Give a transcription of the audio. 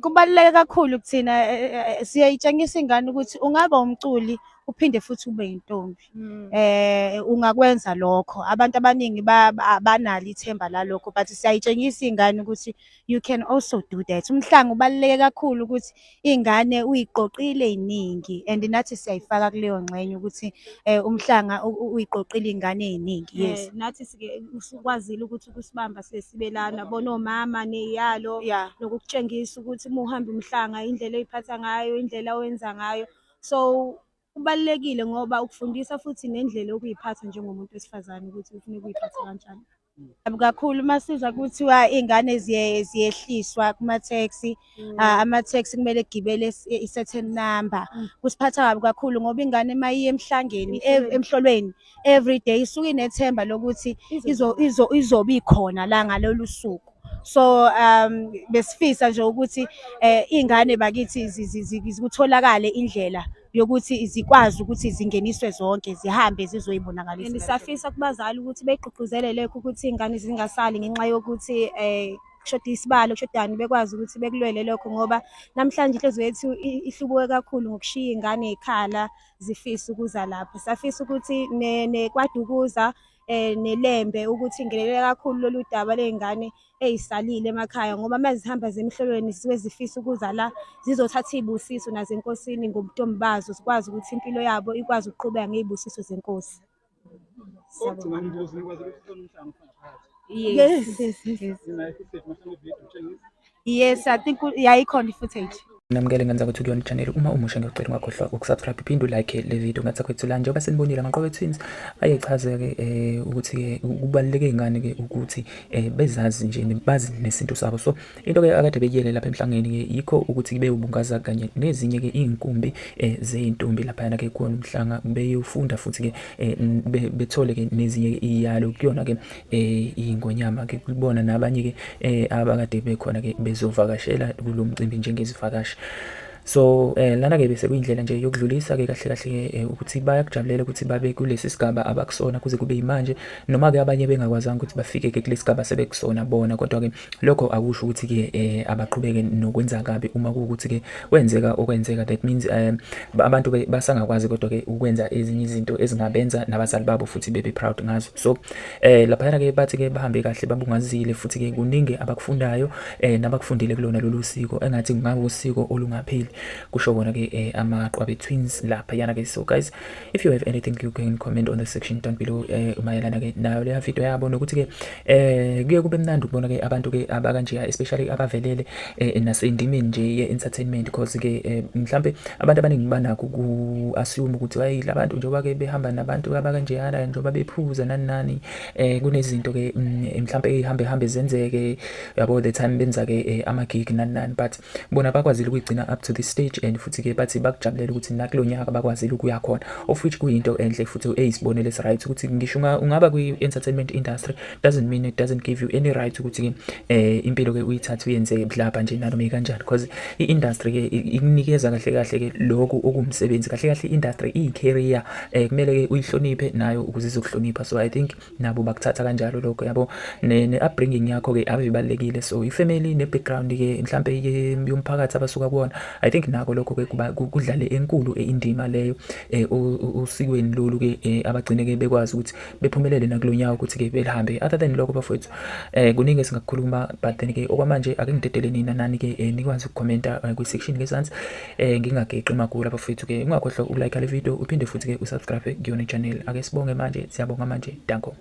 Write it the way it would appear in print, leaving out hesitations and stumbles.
Kubaluleke kakhulu kuthina, siyayitshengisa ingane ukuthi ungaba umculi uphinde futhi ube yintombi. Ungakwenza lokho. Abantu abaningi abanalo ithemba lalokho, but siyayitshengisa iy'ngane ukuthi you can also do that. Umhlanga ubaluleke kakhulu ukuthi iy'ngane uyiqoqile ey'ningi and nathi siyayifaka kuleyo ngxenye ukuthi umhlanga uyiqoqile iy'ngane ey'ningi, yes. Nathi sike usukwazile ukuthi ukusibamba sibe lana bona omama ney'yalo nokukutshengisa ukuthi uma uhamba umhlanga indlela oy'phatha ngayo, indlela owenza ngayo. So kubalulekile ngoba ukufundisa futhi nendlela yokuy'phatha njengomuntu wesifazane ukuthi kufuneka uy'phathe kanjani. Kakhulu masizwa kuthiwa iy'ngane ziyehliswa kuma-taxi, ama-taxi kumele kugibele i-certain number. Kusiphatha kabi kakhulu ngoba ingane uma iya emhlangeni, emhlolweni every day isuke inethemba lokuthi izobe ikhona la ngalolu suku. So besifisa nje ukuthi iy'ngane bakithi kutholakale indlela yokuthi zikwazi ukuthi zingeniswe zonke, zihambe zizoyibonakalisa. And siyafisa kubazali ukuthi beyigqugquzele lekho ukuthi iy'ngane zingasali ngenxa yokuthi kushoda isibalo, kushodani, bekwazi ukuthi bekulwele lokho ngoba namhlanje inhliziyo yethu ihlubuke kakhulu ngokushiya iy'ngane ey'khala zifisa ukuza lapha. Siyafisa ukuthi neKwaDukuza neLembe ukuthi ingenelele kakhulu lolu daba ley'ngane ey'salile emakhaya ngoba uma zihamba zemhlolweni zisuke zifisa ukuza la zizothatha iy'busiso nazo enkosini ngobuntombi bazo, zikwazi ukuthi impilo yabo ikwazi ukuqhubeka ngey'busiso zenkosi. Okugcina umbuzo, nikwazi ukuthi umhlanga ngaphakathi. Yes. Ninayo i-footage mhlawumbe video utshengisa? Yes, I think yayikhona i-footage. Namukele ngenza ukuthi kuyona channel. Uma umusha, ngiyocela ungakhohlwa ukusubscribe, uphinde ulike le video. Ngathi kwethu la, njengoba senibonile, amaQwabe Twins ayechaza-ke ukuthi-ke kubaluleke ngani-ke ukuthi bezazi nje, bazi nesintu sabo. So into-ke akade beyiyele lapha emhlangeni-ke yikho ukuthi bewubungaza kanye nezinye-ke iy'nkumbi zey'ntombi laphayana-ke kuwona umhlanga, beyofunda futhi-ke bethole-ke nezinye-ke iy'yalo kuyona-ke iy'ngonyama-ke, kubona nabanye-ke abakade bekhona-ke bezovakashela kulo mcimbi njengezivakashi. So lana-ke bese kuyindlela nje yokudlulisa-ke kahle kahle-ke ukuthi bayakujabulela ukuthi babe kulesi sigaba abakusona kuze kube yimanje, noma-ke abanye bengakwazanga ukuthi bafike-ke kulesi sigaba sebekusona bona, kodwa-ke lokho akusho ukuthi-ke abaqhubeke nokwenza kabi. Uma kuwukuthi-ke kwenzeka okwenzeka, that means abantu basangakwazi kodwa-ke ukwenza ezinye izinto ezingabenza nabazali babo futhi bebe proud ngazo. So laphayana-ke bathi-ke bahambe kahle, babungazile, futhi-ke kuningi abakufundayo nabakufundile kulona lolu siko, engathi kungabe usiko olungapheli, kusho kona-ke amaQwabe Twins laphayana-ke. So guys, if you have anything, you can comment on the section down below mayelana-ke nayo leya video yabo, nokuthi-ke kuye kube mnandi ukubona-ke abantu-ke abakanje, especially abavelele nasendimeni nje ye-entertainment, because-ke mhlampe abantu abaningi banakho uku-assume ukuthi hayi, labantu njengoba-ke behamba nabantu abakanjeyana, njengoba bephuza nani nani, kunezinto-ke mhlampe ey'hambe hambe zenzeke yabo the time benza-ke ama-gig nani nani, but bona bakwazile ukuyigcina up to this stage. And futhi-ke bathi bakujabulela ukuthi nakulo nyaka bakwazile ukuya khona, of which kuyinto enhle futhi eyisibonelo esi-right ukuthi ngisho ungaba kwi-entertainment industry doesn't mean, it doesn't give you any right ukuthi-ke impilo-ke uyithathe uyenze budlabha nje nanoma ikanjani, because i-industry-ke ikunikeza kahle kahle-ke lokhu okuwumsebenzi. Kahle kahle i-industry iyi-career, kumele-ke uyihloniphe nayo ukuze izokuhlonipha. So I think nabo bakuthatha kanjalo lokho yabo, ne-upbringing yakho-ke ave ibalulekile. So i-family ne-background-ke mhlampe yomphakathi abasuka kuwona, I think nako lokho-ke kudlale enkulu indima leyo osikweni lolu-ke abagcine-ke bekwazi ukuthi bephumelele nakulo nyaka ukuthi-ke belihambe. Other than lokho bafowethu, kuningi esingakukhuluma, but then-ke okwamanje ake ngidedele nina nani-ke nikwazi ukukhomenta kwi-section ngezansi, ngingageqi magula bafowethu-ke. Ungakhohlwa ukulike le video, uphinde futhi-ke usubscribe kuyona i-channel. Ake sibonge manje, siyabonga manje, danko.